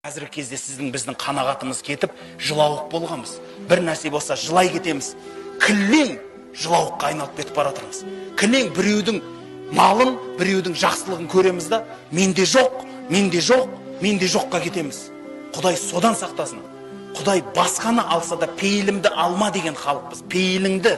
Қазіргі кезде сіздің, біздің қанағатымыз кетіп, жылауық болғанбыз. Бір нәрсе болса, жылай кетеміз. Кілең жылауыққа айналып кетіп бара жатырмыз. Кілең біреудің малын, біреудің жақсылығын көреміз да, менде жоқ, менде жоқ, менде жоққа кетеміз. Құдай содан сақтасын. Құдай басқаны алса да, пейілімді алма деген халықпыз. Пейіліңді,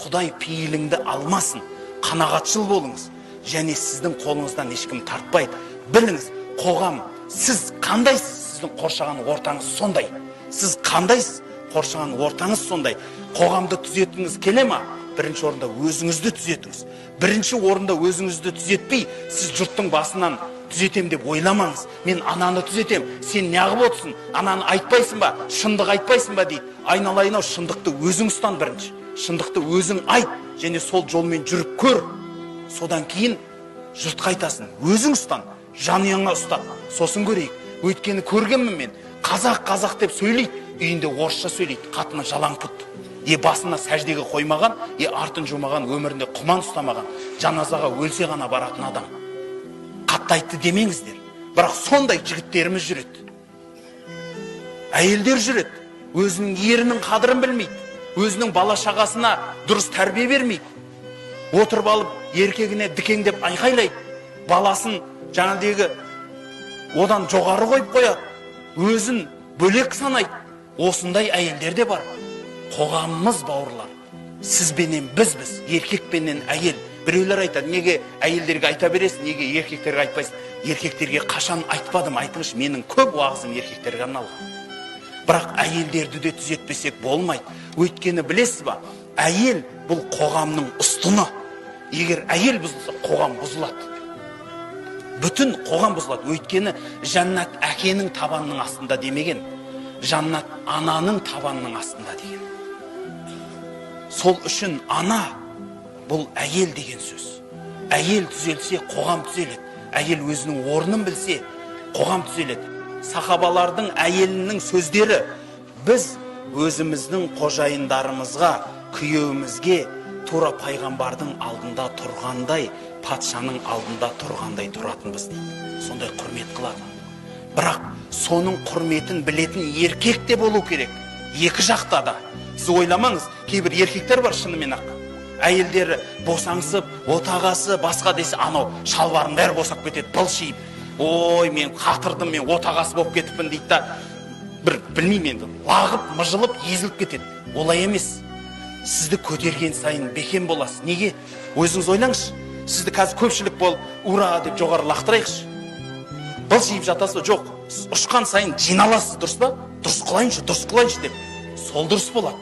Құдай пейіліңді алмасын. Қанағатшыл болыңыз. Және сіздің қолыңыздан ешкім тартпайды. Біліңіз, қоғам, сіз қандайсыз, сіздің қоршаған ортаңыз сондай. Сіз қандайсыз, қоршаған ортаңыз сондай. Қоғамды түзеткіңіз келе ма? Бірінші орында өзіңізді түзетіңіз. Бірінші орында өзіңізді түзетпей, сіз жұрттың басынан түзетем деп ойламаңыз. Мен ананы түзетем, сен неғып отырсың, ананы айтпайсың ба, шындық айтпайсың ба дейді. Айналайын ау, шындықты өзің ұстан бірінші. Шындықты өзің айт және сол жолмен жүріп көр. Содан кейін жұртқа айтасың, өзің ұстан, жанұяңа ұстат, сосын көрейік. Өйткені көргенмін мен, қазақ қазақ деп сөйлейді, үйінде орысша сөйлейді, қатыны жалаң пұт. Е басына сәждеге қоймаған, е артын жумаған, өмірінде құман ұстамаған, жаназаға өлсе ғана баратын адам. Қатты айтты демеңіздер, бірақ сондай жігіттеріміз жүреді. Әйелдер жүреді, өзінің ерінің қадірін білмейді, өзінің бала шағасына дұрыс тәрбие бермейді. Отырып алып еркегіне дікеңдеп айқайлайды, баласын жаңағыдегі одан жоғары қойып қояды, өзін бөлек санайды. Осындай әйелдер де бар. Қоғамымыз, бауырлар, сізбенен бізбіз, еркекпенен әйел. Біреулер айтады, неге әйелдерге айта бересің, неге еркектерге айтпайсың? Еркектерге қашан айтпадым, айтыңызшы, менің көп уағызым еркектерге арналған. Бірақ әйелдерді де түзетпесек болмайды. Өйткені білесіз ба, әйел бұл қоғамның ұстыны. Егер әйел бұзылса, қоғам бұзылады. Бүтін қоғам бұзылады. Өйткені жәннат әкенің табанының астында демеген, жәннат ананың табанының астында деген. Сол үшін ана бұл әйел деген сөз. Әйел түзелсе, қоғам түзеледі. Әйел өзінің орнын білсе, қоғам түзеледі. Сахабалардың әйелінің сөздері: біз өзіміздің қожайындарымызға, күйеуімізге тура пайғамбардың алдында тұрғандай, патшаның алдында тұрғандай тұратынбыз дейді. Сондай құрмет қылады. Бірақ соның құрметін білетін еркек те болу керек. Екі жақта да. Сіз ойламаңыз, кейбір еркектер бар шынымен ақ. Әйелдері босаңсып, отағасы басқа десе, анау шалбарының бәрі босап кетеді, былшиып. Ой, мен қатырдым, мен отағасы болып кетіппін дейді да, бір білмеймін енді, лағып, мыжылып, езіліп кетеді. Олай емес. Сізді көтерген сайын бекем боласыз. Неге? Өзіңіз ойлаңызшы. Сізді қазір көпшілік болып, ура деп жоғары лақтырайықшы. Былшиып жатасыз ба? Жоқ. Сіз ұшқан сайын жиналасыз, дұрыс па? Дұрыс қылайыншы, дұрыс қылайыншы деп. Сол дұрыс болады.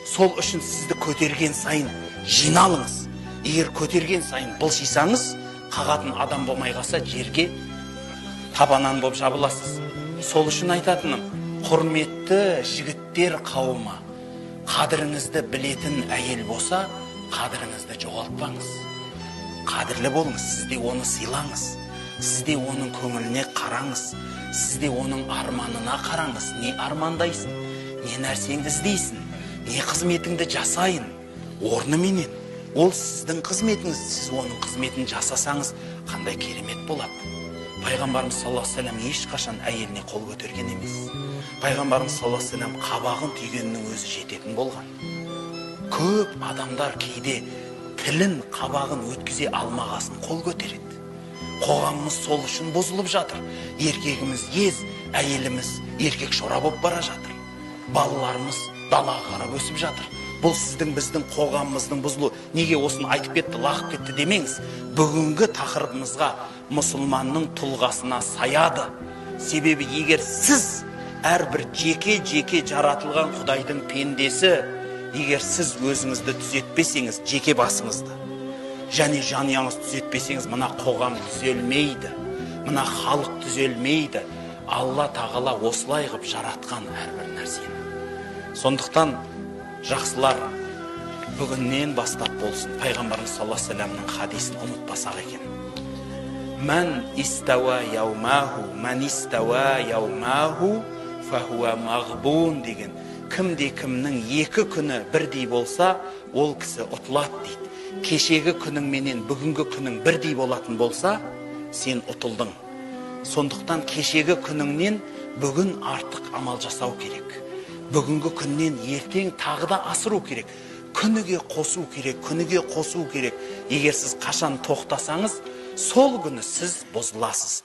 Сол үшін сізді көтерген сайын жиналыңыз. Егер көтерген сайын былшисаңыз, қағатын адам болмай қалса, жерге табанан болып жабыласыз. Сол үшін айтатыным, құрметті жігіттер қауымы, қадіріңізді білетін әйел болса, қадіріңізді жоғалтпаңыз. Қадірлі болыңыз, сіз де оны сыйлаңыз. Сіз де оның көңіліне қараңыз. Сіз де оның арманына қараңыз. Не армандайсың, не нәрсеңді іздейсің, не қызметіңді жасайын, орныменен. Ол сіздің қызметіңіз, сіз оның қызметін жасасаңыз, қандай керемет болады. Пайғамбарымыз саллаллаху алейхи вассалам ешқашан әйеліне қол көтерген емес. Пайғамбарымыз саллаллаху алейхи вассалам қабағын түйгеннің өзі жететін болған. Көп адамдар кейде тілін, қабағын өткізе алмағасын қол көтереді. Қоғамымыз сол үшін бұзылып жатыр. Еркегіміз ез, әйеліміз еркек шора болып бара жатыр. Балаларымыз далаға қарап өсіп жатыр. Бұл сіздің, біздің қоғамымыздың бұзылуы. Неге осыны айтып кетті, лағып кетті демеңіз. Бүгінгі тақырыбымызға, мұсылманның тұлғасына саяды. Себебі егер сіз әрбір жеке-жеке жаратылған Құдайдың пендесі, егер сіз өзіңізді түзетпесеңіз, жеке басыңызды және жанұяңызды түзетпесеңіз, мына қоғам түзелмейді, мына халық түзелмейді. Алла тағала осылай қып жаратқан әрбір нәрсені. Сондықтан жақсылар, бүгіннен бастап болсын, пайғамбарымыз саллаллаху алейхи вассаламның хадисін ұмытпасақ екен. Мән истауа яумаху, мән истауа яумаху, фахуа мағбун деген. Кімде кімнің екі күні бірдей болса, ол кісі ұтылады дейді. Кешегі күнің менен бүгінгі күнің бірдей болатын болса, сен ұтылдың. Сондықтан кешегі күніңнен Бүгін артық амал жасау керек. Бүгінгі күннен ертең тағы да асыру керек. Күніге қосу керек, күніге қосу керек. Егер сіз қашан тоқтасаңыз, сол күні сіз бұзыласыз.